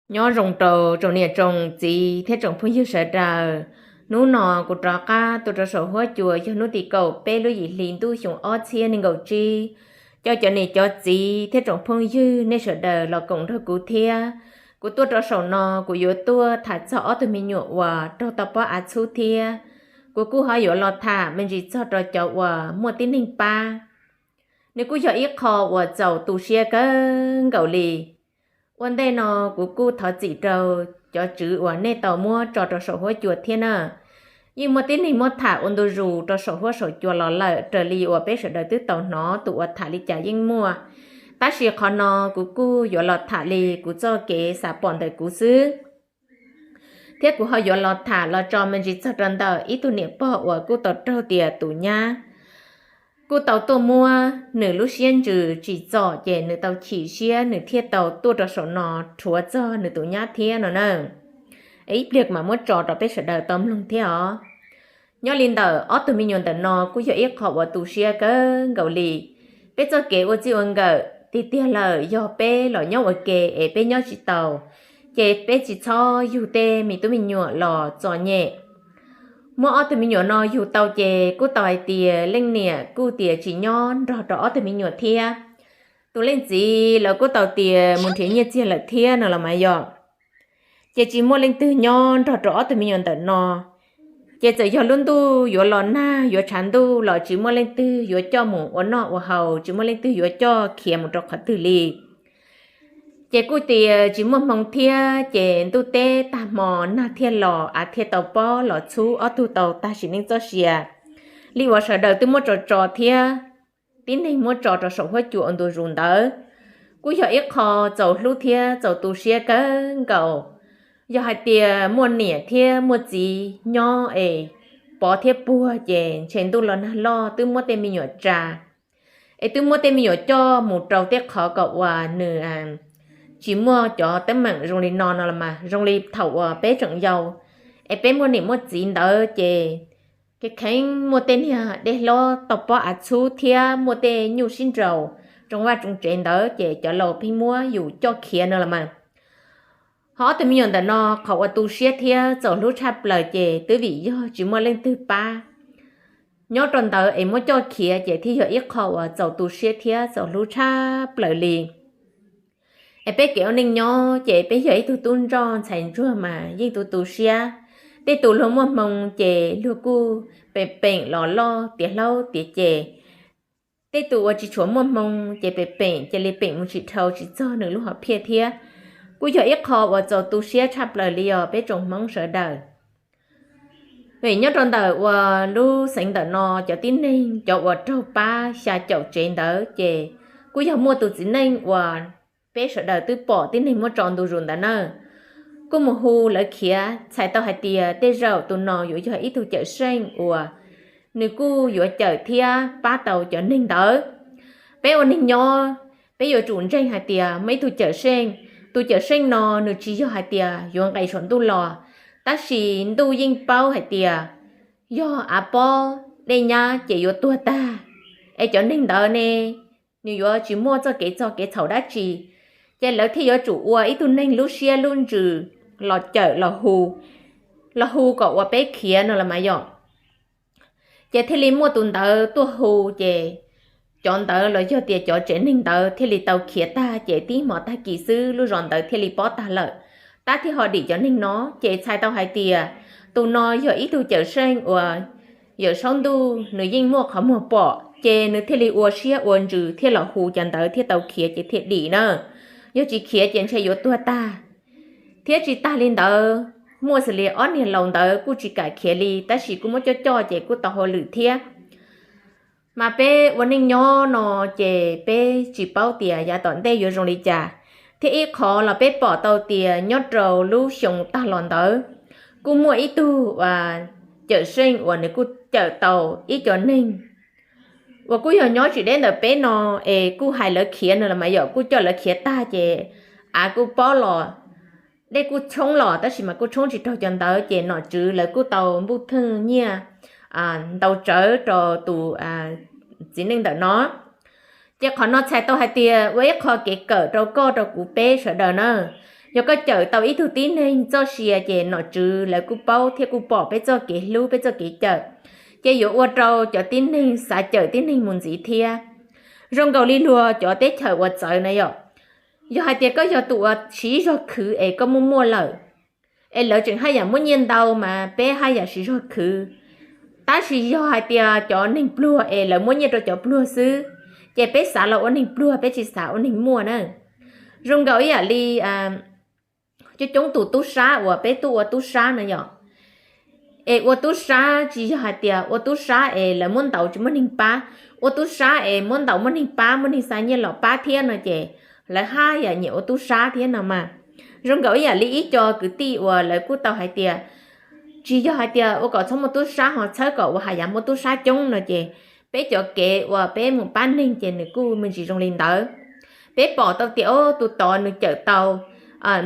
Nyob zoo rau tsoom niam tsoom txiv thiab tsoom phooj ywg sawv daws. Hnub no kuv rov qab tuaj rau saum huab cua yog hnub tim kaum peb lub yim hli ntuj xyoo ob txhiab nees nkaum tsib, coj cov niam cov txiv thiab tsoom phooj ywg nej sawv daws los koom nrog kuv thiab. Kuv tuaj rau saum no kuv yuav tuaj tham txog ob tug me nyuam uas raug tau pob av txhub thiab. Kuv kuj ho yuav los tham me ntsis txog rau cov uas muaj tib neeg pab. Nws kuj yog ib qho uas txaus tu siab kawg nkaus li. Ua ntej no kuv kuj thov txim rau cov tswv uas nej tau muab tso rau saum huab cua thiab na. Yeej muaj tib neeg muab tham ua ntu zus rau saum huab saum cua los lawm raws li uas peb sawv daws twb tau hnov tus uas tham li cas yeej muaj. Tab sis qhov no kuv kuj yuav los tham li kuv txoj kev xav pom ntawm kuv xwb. Thiab kuv ho yuav los tham los tso me ntsis txog rau ntawm ib tug niam pog uas kuj tau raug tias tus nyab kuj tau tuaj muab nws lub siab ntsws tsim txom ces nws tau chim siab nws thiaj tau tuaj rau saum no rhuav txog nws tus nyab thiab no na. Ib pliag mam muab tso rau peb sawv daws tau mloog thiab os. Nyob li ntawm ob tug me nyuam ntawm no kuj yog ib qho uas tu siab kawg nkaus li. Peb txoj kev ua txij ua nkawm tiag tiag lawm yog peb los nyob ua ke es peb nyob tsis tau, ces peb tsis txhob yug tej me tub me nyuam los txom nyem. Muab ob tug me nyuam no yug tau ces kuj tau hais tias leej niam kuj tias tsis nyob nrog rau ob tug me nyuam thiab. Tus leej txiv lawv kuj tau tias mus nrhiav nyiaj txiag lawm thiab no los mas yog, ces tsis muaj leej twg nyob nrog rau ob tug me nyuam ntawm no. Ces txawm yog lub ntuj yuav los nag yuav tshav ntuj los tsis muaj leej twg yuav coj mus ua noj ua haus, tsis muaj leej twg yuav coj khiav mus rau qhov twg li. Ces kuj tias tsis muaj hmoo thiab ces ntuj teb tag hmo nag thiaj los av thiaj tau pob los txhub ob tug tau tag sim neej txoj sia li uas sawv daws twb muab tso tso thiab tib neeg muab tso rau saum huab cua ua ntu zus ntawd. Kuj yog ib qho txaus hlub thiab txaus tu siab kawg nkaus. Yog hais tias muaj niam thiab muaj txiv nyob es pov thiab puag ces ntshe ntuj los nag loj twb muab tej me nyuam tsa, es twb muab tej me nyuam coj mus rau tej qhov kom uas nws tsis muaj cov teeb meem zoo li no no los mas zoo li thaum uas peb tseem yau es peb muaj niam muaj txiv ntawd ces kheev kheev muaj tej niag dej hlob tau pob av txhub thiab muaj tej nyuj sib nraus tsoo vaj tsoo tsev ntawd ces cov laus pheej muab yus coj khiav no los mas. Ho ob tug me nyuam ntawm no qhov uas tu siab thiab txaus hlub tshaj plaws ces twb vim yog tsis muaj leej twg pab nyob rau ntawd es muab coj khiav ces thiaj yog ib qho uas txaus tu siab thiab txaus hlub tshaj plaws li. Es peb kev ua neej nyob ces peb yog ib tug tub ntsoj ntxhais ntsuag mas yeej tu tu siab. Tej tus luag muaj hmoo ces luag kuj pem peem los loj tiav hlaub tiav ces, tej tus uas tsis tshua muaj hmoo ces pem peem cia li peem mus tsis dhau tsis txog nws lub hom phiaj thiab. Kuj yog ib qho uas txaus tu siab tshaj plaws li os peb tsoom Hmoob sawv daws. Vim nyob rau ntawm uas lub xeev ntawm no cov tib neeg cov uas raug pab xya caum tsev ntawd ces kuj yog muaj tus txiv neej uas peb sawv daws twb pom tib neeg muab tso ntu zus ntawd na, kuj mus hu lawv khiav txhais tau hais tias tej zaum tus no yuav yog ib tug cawm seej uas nws kuj yuav cawm thiab pab tau cov neeg ntawd. Peb ua neeg nyob, peb yuav tsum ntseeg hais tias muaj ib tug cawm seej. Tus cawm seej no nws tsis yog hais tias yuav nqes saum ntuj los, tab sis ntuj yeej paub hais tias yog av pob dej nyab ces yuav tuag tag, es cov neeg ntawd ne, nws yuav tsis muaj txoj kev txog kev txhaum dab tsi, ces lawv thiaj yuav tsum ua ib tug neeg lub siab lub ntsws los cawm los hu, los hu kom uas peb khiav no los mas yom. Ces thiaj li muaj tus ntawd tuaj hu, ces cov ntawd los yog tias cov tsev neeg ntawd thiaj li tau khiav tag, ces tib hmo tag kis xwb lub zos ntawd thiaj li pob tag lawm, tab thiaj ho dim cov neeg no. Ces txhais tau hais tias tus no yog ib tug cawm seej uas Yawm Saub Ntuj nws yeej muaj qhov muag pom, ces nws thiaj li ua siab ua ntsws thiaj los hu cov ntawd thiaj tau khiav ces thiaj dim na. Yog tsis khiav ces ntshe yuav tuag tag. Thiab tsis tag li ntawd, muaj xws li ob niag laus ntawd kuj tsis kam khiav li, tab sis kuj muab coj coj ces kuj tau hauj lwm thiab. Mas peb ua neej nyob no ces peb tsis paub tias yav tom ntej yuav zoo li cas, thiab ib qho los peb pom tau tias nyob rau lub xyoo tag los ntawd, kuj muaj ib tug cawm seej uas nws kuj cawm tau ib co neeg uas kuj yog nyob tsis deb ntawm peb no, es kuj hais lawv khiav no los mas yom, kuj coj lawv khiav tag ces av kuj pob los, dej kuj tshoob los tab sis mas kuj tshoob tsis raug cov ntawd, ces nom tswv lawv kuj tau npuj theej nyiaj ntau tsawv rau tus txiv neej ntawm no. Ces qhov no txhais tau hais tias ua ib qho kev kawm rau koj rau kuv peb sawv daws na. Yog koj cawm tau ib tug tib neeg txoj sia ces nom tswv lawv kuj paub thiab kuj pom peb txoj kev hlub peb txoj kev cawm, ces yuav ua rau cov tib neeg xav cawm tib neeg mus ntxiv thiab. Zoo nkaus li luag cov teb chaws uas txawv na yom, yog hais tias koj yog tus uas siv zog khwv es koj muaj muaj lawm, es lawv tseem haj yam muab nyiaj ntau mas peb haj yam siv zog khwv. Tab sis yog hais tias cov neeg pluag es lawv muab nyiaj rau cov pluag xwb, ces peb xav los ua neeg pluag peb tsis xav ua neeg muaj na. Zoo nkaus ib yam li coob coob tus tub sab uas peb tuaj ua tub sab na yom, es ua tub sab tsis yog hais tias ua tub sab es lawv muab ntaus tsis muaj neeg pab, ua tub sab es muab ntaus muaj neeg pab muaj neeg xa nyiaj los pab thiab no ces lawv haj yam nyiam ua tub sab thiab no mas. Zoo nkaus ib yam li ib co kwv tij uas lawv kuj tau hais tias tsis yog hais tias ua kom txhob muaj tub sab ho txhawb kom ua hais yam muaj tub sab coob no ces peb cov kev uas peb mus pab neeg ces nws kuj me ntsis zoo li ntawd. Peb pom tau tias o tus tod nws cawm tau,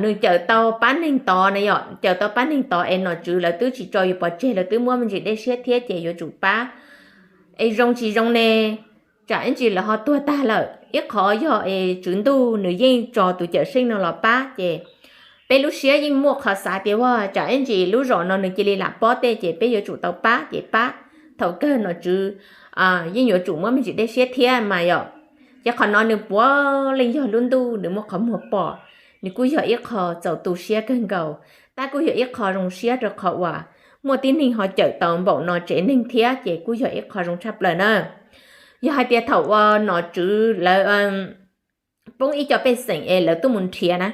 nws cawm tau pab neeg tod na yom, cawm tau pab neeg tod es nom tswv lawv twb tsis tso yus pov tseg lawv twb muab me ntsis dej siab thiab ces yuav tsum pab. Es zoo tsis zoo ne, tsam ib ntsis lawv ho tuag tag lawm. Ib qhov yog es tswv ntuj nws yeej tso tus cawm seej no los pab ces peb lub siab yeej muaj qhov xav tias ua tsam ib ntsis lub zos no nws cia li lam pob tej ces peb yuav tsum tau pab ces pab. Thaum kawg nom tswv yeej yuav tsum muab me ntsis dej siab thiab mas yom. Ces qhov no nws puav leej yog lub ntuj nws muaj qhov muag pom, nws kuj yog ib qho txaus tu siab kawg nkaus, tab kuj yog ib qho zoo siab rau qhov uas muaj tib neeg ho cawm tau npaum no tsev neeg thiab ces kuj yog ib qho zoo tshaj plaws na. Yog hais tias thaum uas nom tswv lawv poob ib co pej xeem es lawv tuaj mus nrhiav na,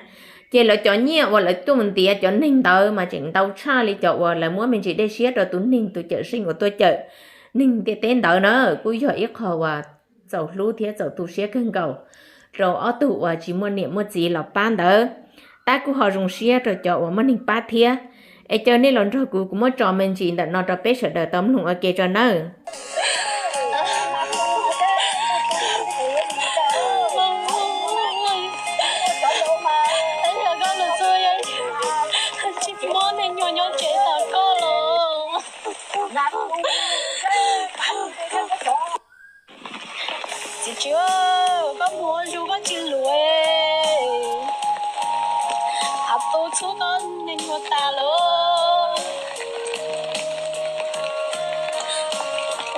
ces lawv cov nyiaj uas lawv tuaj mus ntiav cov neeg ntawd mas tseem ntau tshaj li cov uas lawv muab me ntsis dej siab rau tus neeg tus cawm seej uas tuaj cawm neeg ntiaj teb ntawd na. Kuj yog ib qho uas txaus hlub thiab txaus tu siab kawg nkaus rau ob tug uas tsis muaj niam muaj txiv los pab ntawd, tab kuj ho zoo siab rau cov uas muaj neeg pab thiab. Es caw nej los nrog kuv, kuv muab tso me ntsis ntawm no rau peb sawv daws tau mloog ua ke tso nawb. Tsis muaj neeg nyuam nyob tsev tom koj los. Txiv tswv, koj mus ua zug koj tsis luv, av tu txhub koj neeg nyuam tas lawm.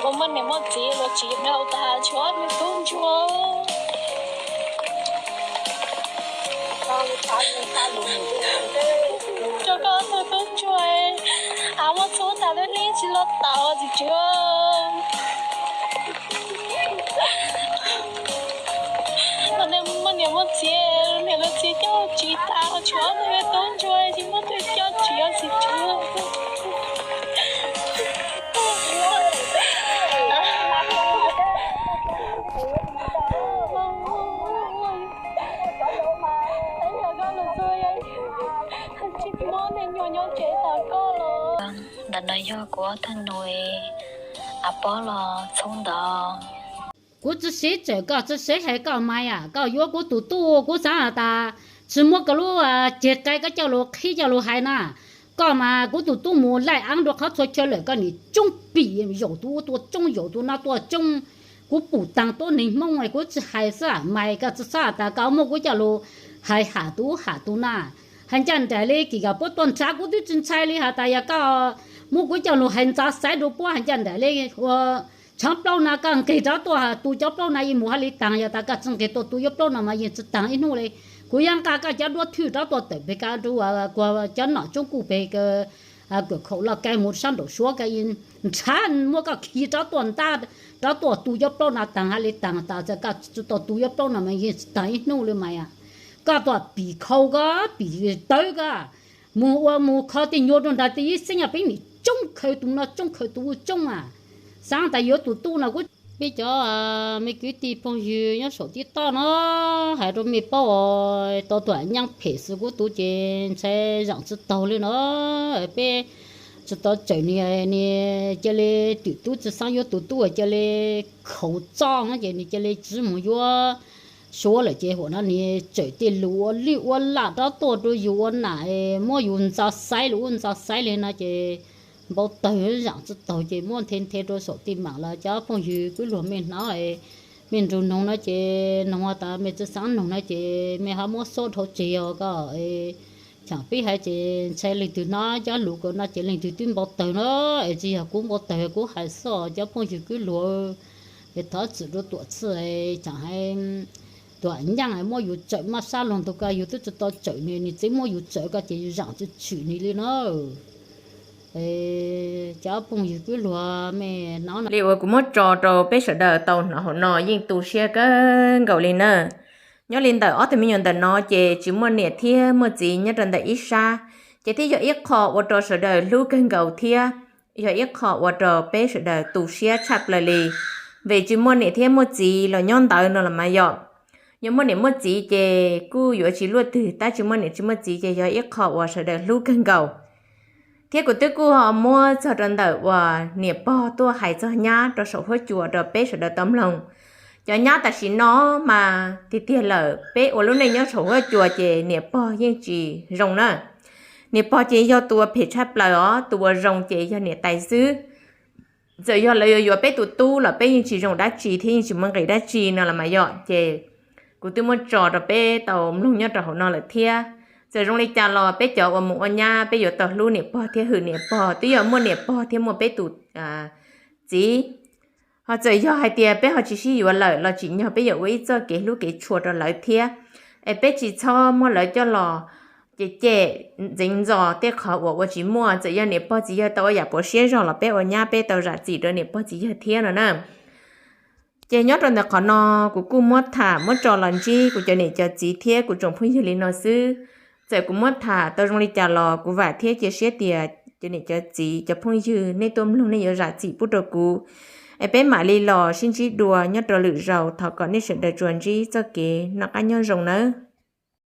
Ua muaj niam muaj txiv los tsis yog tas, tshuav me tub ntsuag. Rau koj tug tub ntsuag, av muab txhub tas lub hnub tsis los tau txiv tswv. Muaj niam muaj txiv, niam muaj txiv coj tsis tas, tshuav me tub ntsuag tsis muaj tus coj tsis txiv tswv. Ntawm no yog kuv ob tug nus, av pob los txhub ntawd. Kuv tsis sib txawm koj, tsis sib hais koj mas yam koj yuav kuv tus tub, kuv xav has tas tsis muab koj lub ceg qe koj coj lus qhib coj lus hais na. Koj mas kuv tus tub mus laij ab rau qhov txhua chaw lawm koj nim coob pim, yaum tus ub tuaj coob, yaum tus no tuaj coob. Kuv pum taag tuab neeg Hmoob kuv tsis hais xwb mas koj tsis xav tas koj muab kuv coj lus hais ham tus ub ham tus na. Hais ncaj nraim li kis koj puab tuaj nrhav kuv twb tsis ntshai li has tas yog koj muab kuv coj lus hais ntxov xaiv rau puab hais ncaj nraim li ua tshaav plaub na koj nqeg rov tuaj tu cov plaub na yeej mus hab li taag, yog tas koj tsis nqeg tuaj tu cov plaub no mas yeej tsis taag ib hnub li. Kuv yuav nqa koj cov duab thwj rov tuaj tawm peg koj rau kuag cov nom tsoob kuj peg kawm khaum loj kawg mus sab nraum suav koj nrhav muab koj khi rov tuaj ntab rov tuaj tu cov plaub no taag hab li taag tas koj tsis tau tu cov plaub no mas yeej tsis taag ib hnub li mas. Koj tuaj pim khau koj pim tawv koj mus ua mus kho tej nyuag rau nrag tej ib xeeb peb nim coob khaws tus no coob khaws tus ub coob a. Xaav tas yuav tus tub no kuv peb cov me kwv tij phooj ywg nyob saum tib toj no hais rau mej paub, tau tus nyaab phem xwb kuv tus ces ntshai zaam tsis taug li no. Peb tsis tau tsawm nws, nws ca le twm tub tsis xaav yuav tus tub ca le khaus txoj ces nws ca le tsiv mus yuav suav lawm ces huam no nws tsawm tej lus ua lwj ua lam rov tuaj rau yus ua nam, muab yus ntxo xaiv lus ub ntxo xaiv li no ces npau taws zaam tsis taug ces muab nthe nthe rau saum tej maam los cov phooj ywg kwv luag mej hnov, mej nrug noog no ces noog tas mej tsis xaav noog no ces mej ho muab xob dhau tseg os koj. Thaum peb hais ces ntshai leej twg hnov cov lus ko no ces leej twg twb npau taws no, es tsis yog kuv npau taws, kuv hais xwb, cov phooj ywg kwv luag, es thov txim rau tuam txhij, thaum hais tuam nyaaj muab yus tsawm maj sab loog ntag ko, yus twb tsis tau tsawm nws, nws tseem muab yus tsawm ko ces yus zaam tsis tshwm nws li na. Cov phooj ywg kwv luag, mej hnov li uas kuv muab tso rau peb sawv daws tau hnov hauv no yeej tu siab kawg nkaus li na. Nyob li ntawm ob tug me nyuam ntawm no ces tsis muaj niam thiab muaj txiv nyob rau ntawm ib sab, ces thiaj yog ib qho ua rau sawv daws hlub kawg nkaus thiab yog ib qho ua rau peb sawv daws tu siab tshaj plaws li. Vim tsis muaj niam thiab muaj txiv los nyob ntawd no los mas yom, yog muaj niam muaj txiv ces kuj yuav tsis luaj twg, tab tsis muaj niam tsis muaj txiv ces yog ib qho uas sawv daws hlub kawg nkaus. Thiab kuv twb kuj ho muab txog rau ntawm uas niam pog tuaj hais txog nyab rau saum huab cua rau peb sawv daws tau mloog. Cov nyab tam sim no mas tiag tiag lawm, peb ua lub neej nyob saum huab cua ces niam pog yeej tsis zoo na. Niam pog ces yog tus uas phem tshaj plaws os, tus uas zoo ces yog niam tais xwb. Txawm yog lawv yuav yuav peb tus tub los peb yeej tsis zoo dab tsi thiab yeej tsis muaj nqis dab tsi no los mas yom, ces kuv twb muab tso rau peb tau mloog nyob rau hauv no lawm thiab. Txawm zoo li cas los peb cov uas mus ua nyab peb yuav tau hlub niam pog thiab hwm niam pog, twb yog muaj niam pog thiab muaj peb tus txiv. Ho txawm yog hais tias peb ho tsis sib yuav lawm los tsim nyog peb yuav ua ib txoj kev hlub kev tshua rau lawv thiab, es peb tsis txhob muab lawv coj los cem cem ntxeev ntxos tej qhov uas ua tsis muaj. Txawm yog niam pog txiv yawg tau ua yam puas siab zog los peb ua nyab peb tau zam txim rau niam pog txiv yawg thiab no na. Ces nyob rau ntawm qhov no kuv kuj muab tham muab tso los ntsib kuv cov niam cov txiv thiab kuv tsoom phooj ywg li no xwb. Txawm kuv muab tham tau zoo li cas los kuv vam thiab cia siab tias cov niam cov txiv cov phooj ywg nej tuaj mloog nej yuav zam txim pub rau kuv. Es peb mam li los sib ntsib dua nyob rau lwm zaus, thov kom nej sawv daws tsuas ntsib txoj kev noj qab nyob zoo nawb.